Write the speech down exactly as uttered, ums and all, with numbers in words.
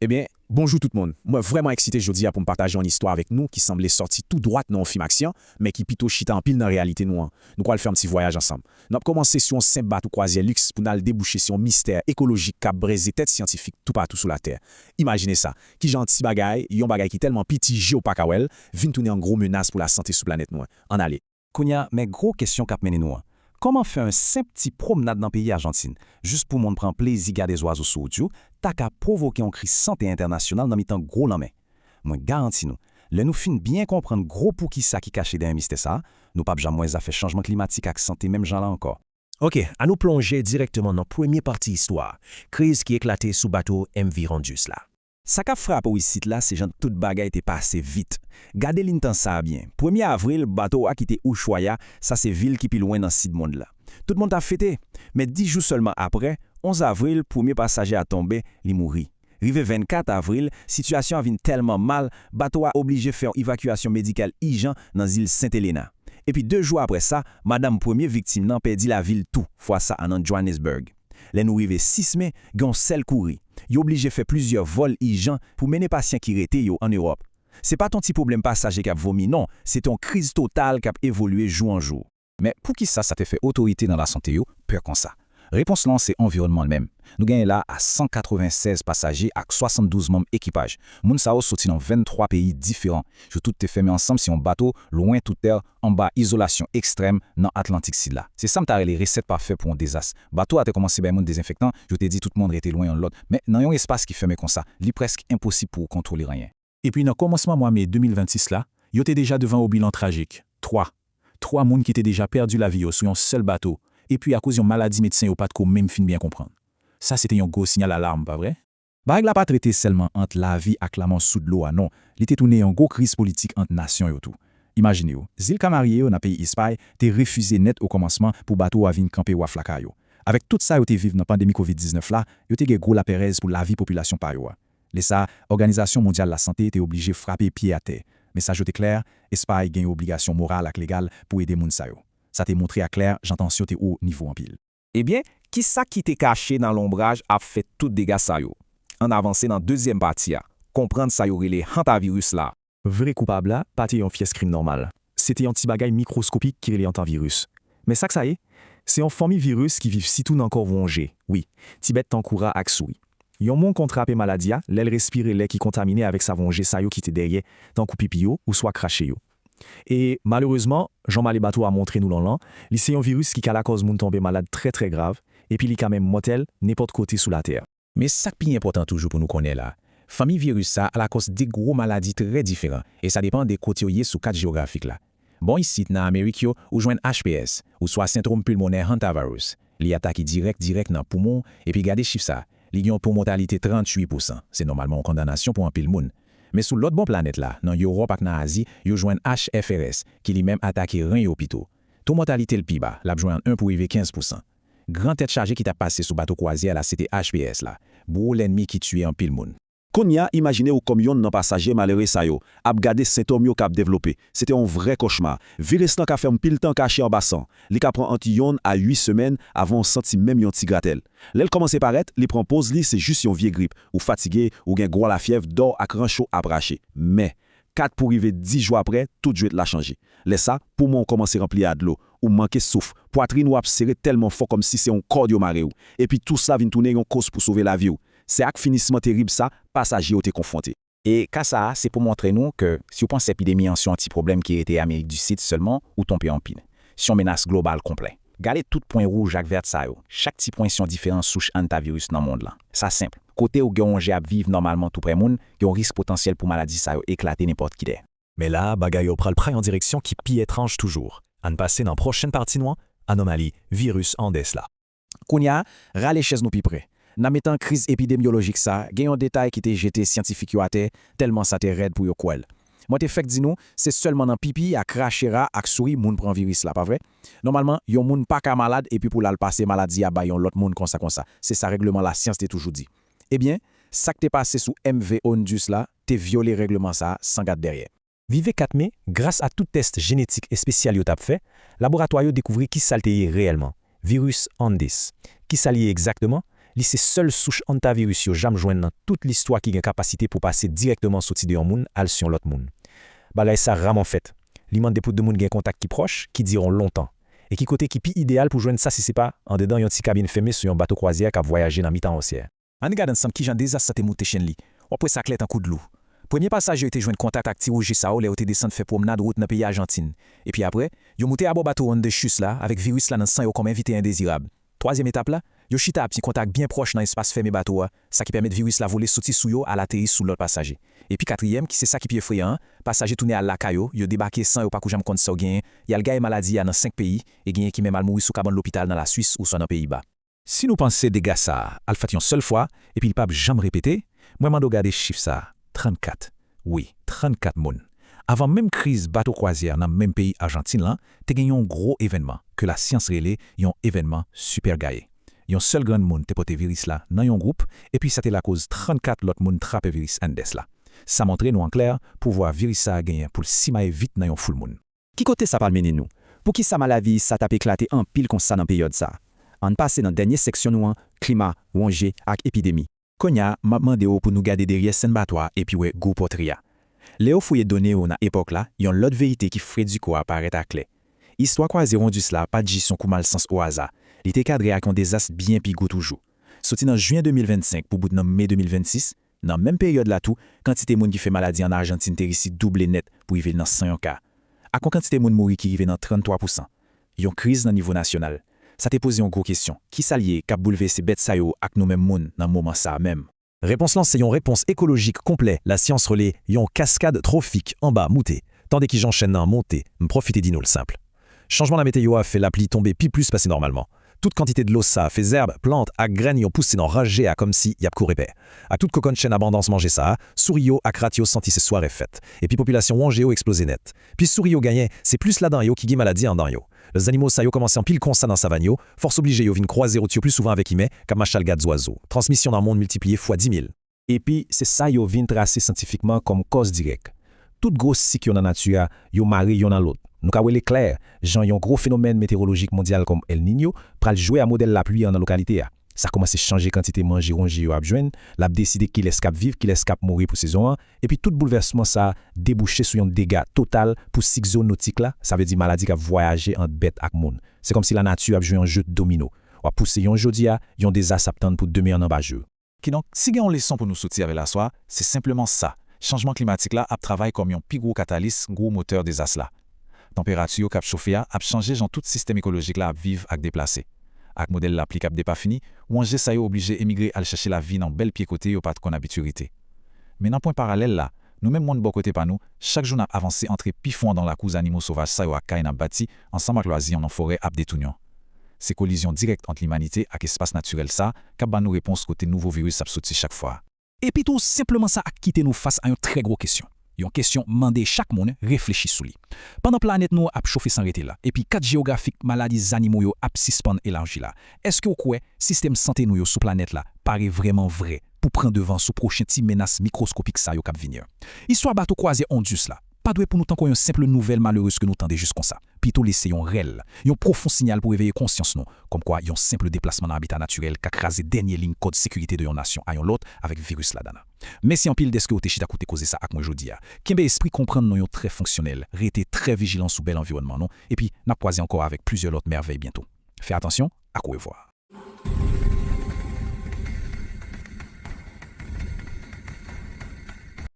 Ebyen, bonjou tout moun. Mwen vrèman eksite jodi a pou m pataje yon istwa avèk nou ki sanble sòti tou dwat nan yon fim aksyon, men ki pito chita anpil nan reyalite nou an. Nou pral fè yon ti vwayaj ansanm. N ap kòmanse sou yon senp bato kwazyè liks pou n al debouche sou yon mistè ekolojik k ap breze tèt syantifik toupatou sou latè. Imajine sa, kijan yon ti bagay, yon bagay ki tèlman piti je w pa ka wè l, vin tounen yon gwo menas pou lasante sou planèt nou an. Ann ale! Kounye a, men gwo kesyon k ap mennen nou an. Kòman fè yon senp ti pwomnad nan peyi Ajantin, jis pou moun pran plezi gade zwazo sou wout yo, ta ka pwovoke yon kriz sante entènasyonal nan mitan gwo lanmè? Mwen garanti nou, lè nou fin byen konprann gwo poukisa ki kache dèyè mistè sa a, nou p ap janm wè zafè chanjman klimatik ak sante menm jan la ankò. Oke, ann nou plonje dirèkteman nan premye pati istwa a, kriz ki eklate sou bato M V Hondius la. Sa k ap frape w isit la, se jan tout bagay te pase vit. Gade liy tan sa a byen. Premye avril, bato a kite Ushuaia, sa se vil ki pi lwen nan sid mond la. Tout moun t ap fete. Men dis jou sèlman apre, onz avril, premye pasaje a tonbe, li mouri. Rive vennkat avril, sitiyasyon an vin tèlman mal, bato a oblije fè yon evakyasyon medikal ijan nan zil Sent Elena. Epi de jou apre sa, madanm premye viktim nan pèdi lavi l tou, fwa sa a nan Johannesburg. Lè nou rive sis me, gen yon sèl kouri. Yo oblije fè plizyè vòl ijan pou mennen pasyan ki rete yo ann Ewòp. Se pa t yon ti pwoblèm pasaje k ap vomi, non, se te yon kriz total k ap evolye jou an jou. Men poukisa sa te fè otorite nan lasante yo pè konsa? Repons lan se anviwònman l menm. Nou genyen la a san katrevennsèz pasaje ak swasanndouz manm ekipaj. Moun sa yo soti nan venntwa peyi diferan. Yo tout te fèmen ansanm sou yon bato lwen tout tè, anba izolasyon ekstrèm nan Atlantik Sid la. Se sa m ta rele resèt pafè pou yon dezas. Bato a te kòmanse bay moun dezenfektan, yo te di tout moun rete lwen youn lòt, men nan yon espas ki fèmen konsa, li prèske enposib pou w kontwole anyen. Epi nan kòmansman mwa me de mil vennsis la, yo te deja devan yon bilan trajik. Twa. Twa moun ki te deja pèdi lavi yo sou yon sèl bato, epi akoz yon maladi medsen yo pa t ko menm fin byen konprann. Sa se te yon gwo siyal alam, pa vre? Bagay la pa t rete sèlman ant lavi ak lanmò sou dlo a, non, li te tounen yon gwo kriz politik ant nasyon yo tou. Imajine w, Zil Kanarye yo nan peyi Espay te refize nèt okòmansman pou bato a vin kanpe Waf Laka yo. Avèk tout sa yo te viv nan pandemi kovid diznèf la, yo te gen gwo laperèz pou lavi popilasyon pa yo a. Lè sa a, Òganizasyon Mondyal Lasante te oblije frape pye atè. Mesaj yo te klè, Espay gen yon obligasyon moral ak legal pou ede moun sa yo. Sa te montre aklè jan tansyon te wo nivo anpil. Ebyen, ki sa ki te kache nan lonbraj ap fè tout dega sa yo? Ann avanse nan dezyèm pati a, konprann sa yo rele hantavirus la. Vre koupab la pa te yon pyès krim nòmal. Se te yon ti bagay mikwoskopik ki rele hantavirus. Men sa k sa ye? Se yon fanmi viris ki viv sitou nan kò wonje, wi, ti bèt tankou ra ak souri. Yon moun konn trape maladi a lè l respire lè ki kontamine avèk savon je sa yo kite dèyè, tankou pipi yo oswa krache yo. E, malerezman, jan male bato a montre nou lan lan, li se yon viris ki ka lakòz moun tonbe malad trè, trè grav, epi li ka menm mòtèl nenpòt kote sou latè. Men sa k pi enpòtan toujou pou nou konnen la, fanmi viris sa a lakòz de gwo maladi trè diferan, e sa depann de kote w ye sou kat jewografik la. Bò isit nan Amerik yo, ou jwenn H P S, oswa sendwòm pilmonè hantavirus. Li atake dirèk, dirèk nan poumon w, epi gade chif sa, li gen yon to mòtalite tranntuit pousan. Se nòmalman yon kondanasyon pou anpil moun. Men sou lòt bò planèt la, nan Ewòp ak nan Azi, yo jwenn H F R S, ki li menm atake ren yo pito. To mòtalite l pi ba, l ap jwenn ant en pou rive kenz pousan. Gran tèt chaje ki t ap pase sou bato kwazyè la se te H P S la, gwo lènmi ki tiye anpil moun. Kounye a, imajine w kòm yonn nan pasaje malere sa yo, ap gade sentòm yo k ap devlope. Se te yon vrè kochma. Viris lan ka fè anpil tan kache anba san. Li ka pran ant yonn a uit semèn avan w santi menm yon ti gratèl. Lè l kòmanse parèt, li pran poz li se jis yon vye grip. Ou fatige, ou gen gwo lafyèv, do w ak ranch ou ap rache. Men, kat pou rive dis jou apre, tout jwèt la chanje. Lè sa, poumon w kòmanse ranpli a dlo. Ou manke souf. Pwatrin ou ap sere tèlman fò kòmsi se yon kòd yo mare w. Epi tou sa vin tounen yon kous pou sove lavi w. Se ak finisman terib sa, pasaje yo te konfwonte. E ka sa a, se pou montre nou ke si w panse epidemi an se yon ti pwoblèm ki rete Amerik di Sid sèlman, ou twonpe anpil. Se yon menas global konplè. Gade tout pwen wouj ak vèt sa yo. Chak ti pwen se yon diferan souch hantavirus nan mond lan. Sa senp. Kote ou gen yon je ap viv nòmalman toupre moun, gen yon risk potansyèl pou maladi sa yo eklate nenpòt kilè. Men la a, bagay yo pral pran yon direksyon ki pi etranj toujou. Ann pase nan pwochèn pati nou an, anomali viris Andes la. Kounye a, rale chèz nou pi pre. Nan mitan kriz epidemyolojik sa a, gen yon detay ki te jete syantifik yo atè, tèlman sa te rèd pou yo kwè l. Mwen te fèk di nou, se sèlman nan pipi ak krache ra ak souri moun pran viris la, pa vre? Nòmalman, yon moun pa ka malad epi pou l al pase maladi a bay yon lòt moun konsa konsa. Se sa règleman lasyans te toujou di. Ebyen, sa k te pase sou M V Hondius la te vyole règleman sa a san gad dèyè. Vive kat me, gras a tout tès jenetik espesyal yo t ap fè, laboratwa yo dekouvri kisa l te ye reyèlman, viris Andes. Kisa l ye egzakteman? Li se sèl souch antaviris yo janm jwenn nan tout listwa ki gen kapasite pou pase dirèkteman soti de yon moun al sou yon lòt moun. Bagay sa raman fèt. Li mande pou de moun gen kontak ki pwòch, ki dire w lontan, e ki kote ki pi ideyal pou jwenn sa si se pa andedan yon ti kabin fèmen sou yon bato kwazyè k ap vwayaje nan mitan osyè. Ann gade ansanm kijan dezas sa te moute chenn li. W ap wè sa klè tankou dlo. Premye pasaje yo te jwenn kontak ak ti woje sa yo lè yo te desann fè pwomnad wout nan peyi Ajantin. Epi apre, yo moute abò bato Wonder Shoes la avèk viris la nan san yo kòm envite endezirab. Twazyèm etap la, yo chita ap tyen kontak byen pwòch nan espas fèmen bato a, sa ki pèmèt viris la vole soti sou yo al ateri sou lòt pasaje. Epi katriyèm, ki se sa ki pi efreyan an, pasaje tounen al lakay yo, yo debake san yo pa kou janm konn sa yo genyen, y al gaye maladi a nan senk peyi, e genyen ki menm al mouri sou kabann lopital nan Laswis oswa nan Peyiba. Si nou panse dega sa a al fèt yon sèl fwa, epi l p ap janm repete, mwen mande w gade chif sa a, trannkat. Wi, trannkat moun. Avan menm kriz bato kwazyè nan menm peyi Ajantin lan, te gen yon gwo evènman ke lasyans rele yon evènman Super Gaye. Yon sèl grenn moun te pote viris la nan yon gwoup, epi sa te lakoz trannkat lòt moun trape viris Andes la. Sa montre nou an klè pouvwa viris sa a genyen pou l simaye vit nan yon foul moun. Ki kote sa pral mennen nou? Poukisa maladi sa t ap eklate anpil konsa nan peryòd sa a? Ann pase nan dènye seksyon nou an, klima, wonje, ak epidemi. Kounye a, m ap mande w pou nou gade dèyè sèn bato a epi wè gwo pòtre a. Lè yo fouye done yo nan epòk la, yon lòt verite ki frediko a parèt aklè. Istwa kwaze Wondus la pa t jis yon kou malsans oaza, li te kadre ak yon dezas byen pi gwo toujou. Soti nan jen de mil vennsenk pou bout nan me de mil vennsis, nan menm peryòd la tou, kantite moun ki fè maladi an Ajantin te resi double nèt pou rive nan san yon ka, ak yon kantite moun mouri ki rive nan tranntwa pousan. Yon kriz nan nivo nasyonal. Sa te poze yon gwo kesyon, kisa l ye k ap boulvèse bèt sa yo ak nou menm moun nan moman sa a menm? Repons lan se yon repons ekolojik konplè lasyans rele yon kaskad twofik anba moute. Tande kijan chèn nan monte, m pwofite di nou l senp. Chanjman nan meteyo a fè lapli tonbe pi plis pase nòmalman. Tout kantite dlo sa fè zèb, plant ak grenn yo pouse nan raje a kòmsi y ap kouri pè. Ak tout kokennchenn abondans manje sa a, souri yo ak rat yo santi se sware fèt. Epi popilasyon wonje yo eksploze nèt. Plis souri yo genyen, se plis ladan yo ki gen maladi anndan yo. Lè zannimo sa yo kòmanse anpil konsa nan savann yo, fòs oblije yo vin kwaze wout yo pli souvan avèk imen k ap mache al gad zwazo. Transmisyon nan mond miltipliye fwa dimil. Epi, se sa yo vin trase syantifikman kòm kòz dirèk. Tout gwo sik yo nan nati a, yo mare yonn a lòt. Nou ka wè l klè, jan yon gwo fenomèn metewolojik mondyal kòm El Niño pral jwe a modèl lapli an nan lokalite a. Sa kòmanse chanje kantite manje wonje yo ap jwenn, l ap deside kilès k ap viv, kilès k ap mouri pou sezon an, epi tout boulvèsman sa a debouche sou yon dega total pou sik zoonotik la, sa vle di maladi k ap vwayaje ant bèt ak moun. Se kòmsi lanati ap jwe yon je domino. W ap pouse yon jodi a, yon dezas ap tann pou demen an nan pa jou. Kidonk, si gen yon leson pou nou soti avè l aswè a, se senpleman sa, chanjman klimatik la ap travay kòm yon pi gwo katalis gwo motè dezas la. Tanperati yo k ap chofe a ap chanje jan tout sistèm ekolojik la ap viv ak deplase. Ak modèl lapli k ap depafini, wonje sa yo oblije emigre al chèche lavi nan bèl pye kote yo pa t konn abitye rete. Men nan pwen paralèl la, nou menm moun bò kote pa nou, chak jou n ap avanse antre pi fon anndan lakou zannimo sovaj sa yo ak kay n ap bati ansanm ak lwazi an nan forè ap detounen. Se kolizyon dirèk ant limanite ak espas natirèl sa k ap ba nou repons kote nouvo viris ap soti chak fwa. Epi tou, senpleman sa ap kite nou fas a yon trè gwo kesyon. Yon kesyon mande chak moun reflechi sou li. Pandan planèt nou ap chofe san rete la, epi kat jeyografik maladi zannimo yo ap sispann elaji la, èske w kwè sistèm sante nou yo sou planèt la pare vrèman vrè pou pran devan sou pwochen ti menas mikwoskopik sa yo k ap vini yo? Istwa bato kwazè Wondus la pa dwe pou nou tankou yon senp nouvèl malerez ke nou tande jis konsa. Pito li se yon rèl, yon pwofon siyal pou reveye konsyans nou, kòmkwa yon senp deplasman nan abita natirèl ka kraze dènye liy kòd sekirite de yon nasyon a yon lòt avèk viris ladan l. Mèsi anpil dèske w te chita koute koze sa ak mwen jodi a. Kenbe espri konprann nou yo trè fonksyonèl, rete trè vijilan sou bèl anviwònman nou, epi n ap kwaze ankò avèk plizyè lòt mèvèy byento. Fè atansyon, ak orevwa.